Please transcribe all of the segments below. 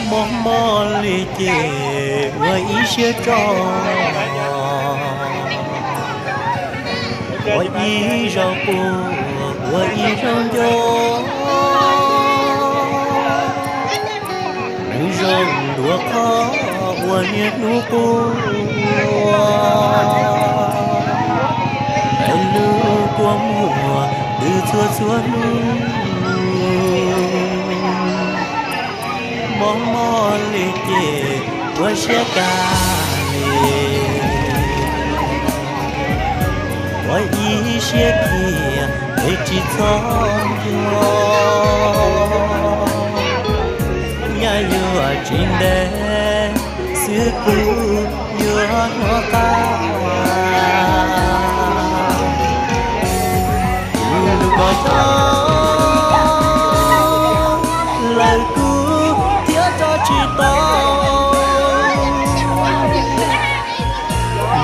Mob mob li ces ua ib siab tso, ua ib zaug quaj, ua ib zaug nco. Nws zoo dua qhov uas niaj hnub quaj, es lub kua muag twb txhua txhua hnub. Mob mob li ces ua siab kag li, ua ib siab kiag es tsis txhob nco. Nyaj yuav tsis ntev xwb kuv yuav hnov qab. Kuv lub koj tso lawm kuv thiaj tso tsis tau.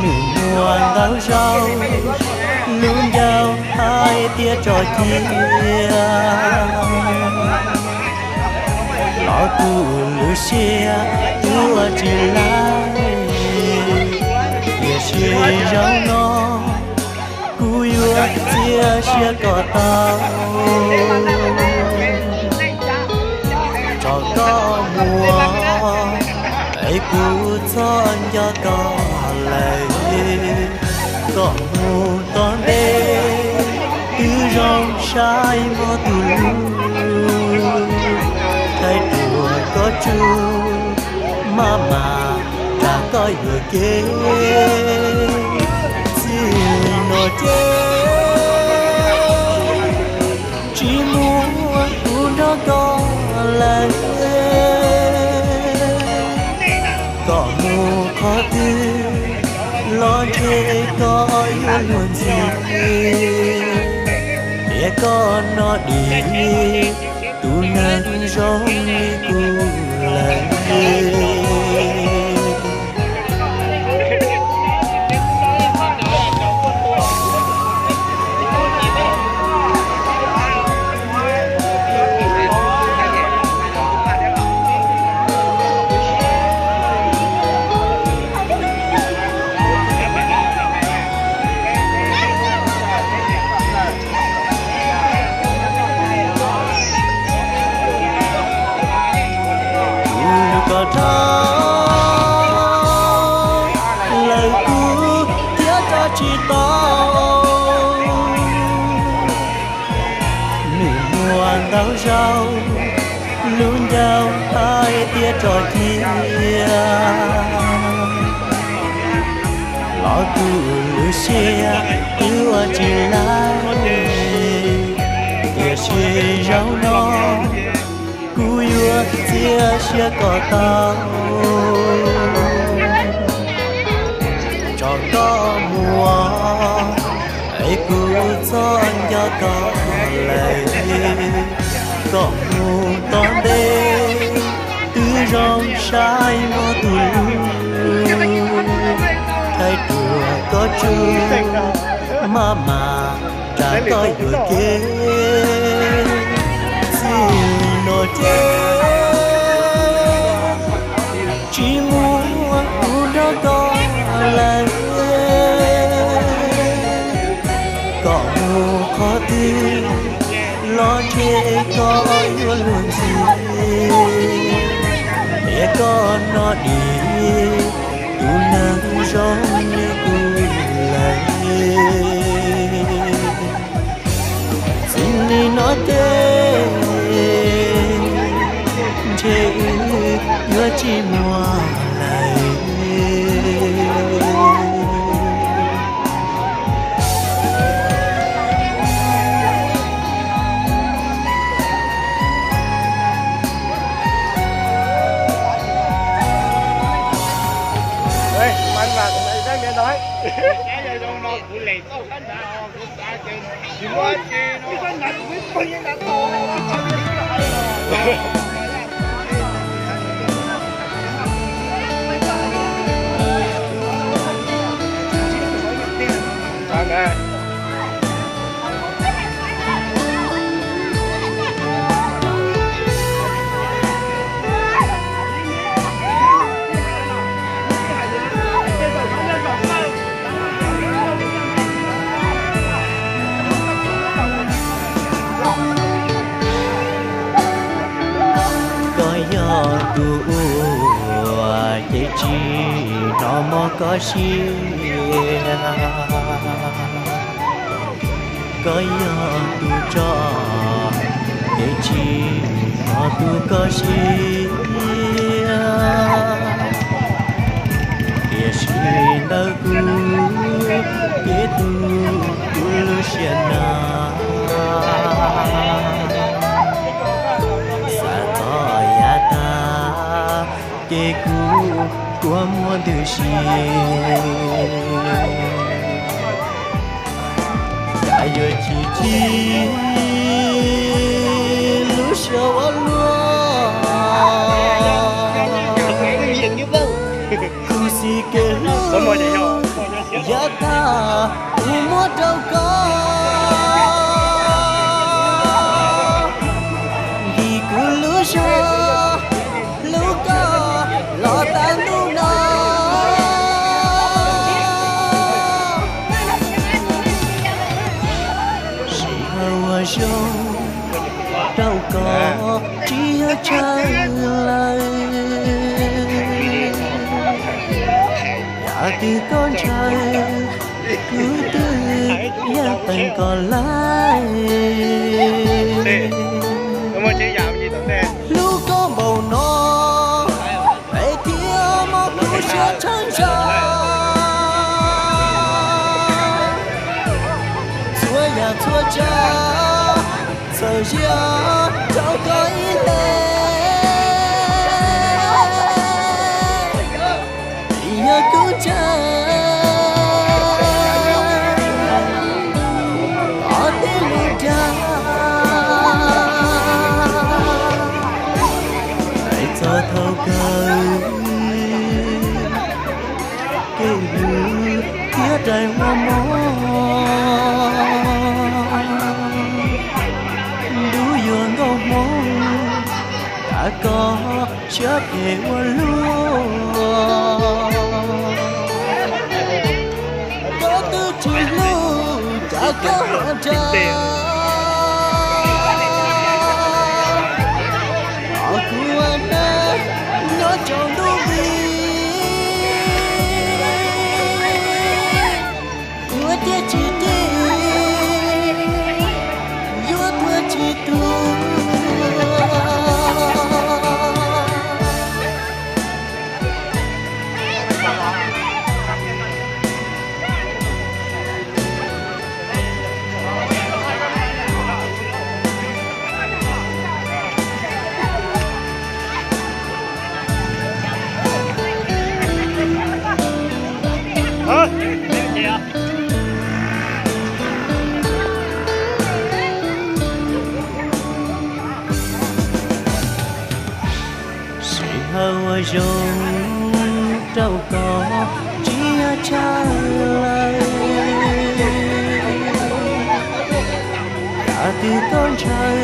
Nws muaj ntau zaus lub ncauj hais tias tso cia, los kuv lub siab twb ua tsis laib, tiam sis zaum no kuv yuav txiav siab kom tau. Tso koj mus es kuv txhob nco koj lawm. Koj mus tom ntej twb zoo saib mob tus hlub, thaij ruam koj tsuj maj mam tsam koj yuam kev. Txij no ces tsis muaj kuv nrog koj lawm. Koj mus qhov twg los ntshe koj yuav luag ntxhi, tias koj no dim tus neeg zoo li kuv lawm. Kuv lub koj dhau lawm kuv thiaj tso tsis tau. Nws muaj ntau zaus lub ncauj hais tias tso cia, los kuv lub siab twb ua tsis laib, tiam sis zaum no kuv yuav txiav siab kom tau. Tso koj mus es kuv txhob nco koj lawm. Koj mus tom ntej twb zoo saib mob tus hlub, thaij ruam koj tsuj maj mam tsam koj yuam kev. Txij no ces tsis muaj kuv nrog koj lawm. Koj mus qhov twg los ntshe koj yuav luag ntxhi, tias koj no dim tus neeg zoo li kuv lawm. Txij li no ces ntshe wb yuav tsis muaj lawm. Koj yog tus ua ces tsis hnov mob koj siab. Koj yog tus tso ces tsis hnov tu koj siab. Tiam sis ntawm kuv ces tu kuv lub siab na. Xav txog yav tag ces kuv kua muag ntws si. Cas yuav chim chim lub siab ua luaj. Kuv xim kev hlub yav tag kuv muab rau koj. Vim kuv lub zog hlub koj los tas hnub no. Sij hawm ua zoo rau koj tsis yog tsawg lawm. Yam twg koj ntshaw kuv twb yeej teem koj lawm. Hlub koj npaum no, peb thiaj mob kuv siab tshaj zog. Txhua yam txhua tsav txhawm zias rau koj ib leeg. Yog kuv ntshai ob teb lub dag, hais txog thaum kawg kev hlub thiab daim ua mob. Ntuj yuav nkauj hmoob, cas koj siab phem ua luaj. Koj twb tsis hlub cas koj ho dag, os kuv ua neej nyob tsaus ntuj nti. Yuav tiag tsis tiag, yuav tuag tsis tuag. Sij hawm ua zoo rau koj tsis yog tsawg lawm. Yam twg koj ntshaw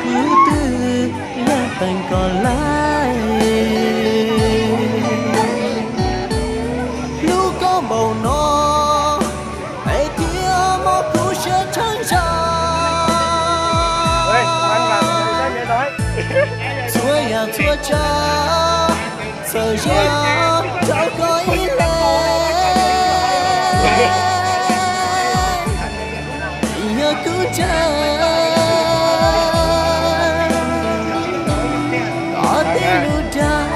kuv twb yeej teem koj lawm. Hlub koj npaum no, peb thiaj mob kuv siab tshaj zog. Txhua yam txhua tsav txhawm zias rau koj ib leeg. Yog kuv ntshai ob teb lub dag,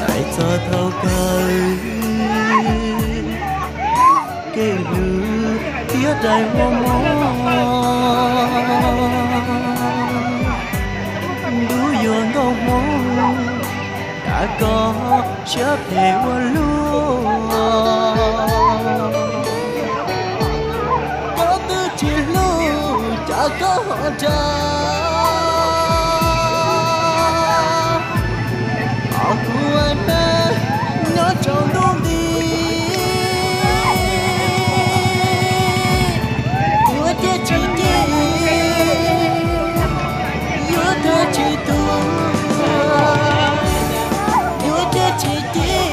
hais txog thaum kawg kev hlub thiab daim ua mob. Ntuj yuav nkauj hmoob, Siab phem ua luaj, koj twb tsis hlub cas koj ho dag. Kuv ua neej nyob rau ntuj nti, yuav thiaj tsis cia, yuav thiaj tsis tuag, yuav thiaj tsis cia,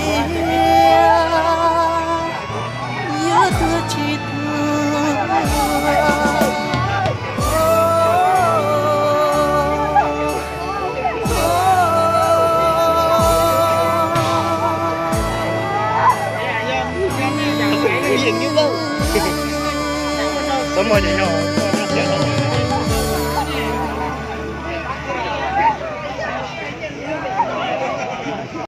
yuav thiaj tsis tuag. Tau muaj cov nyob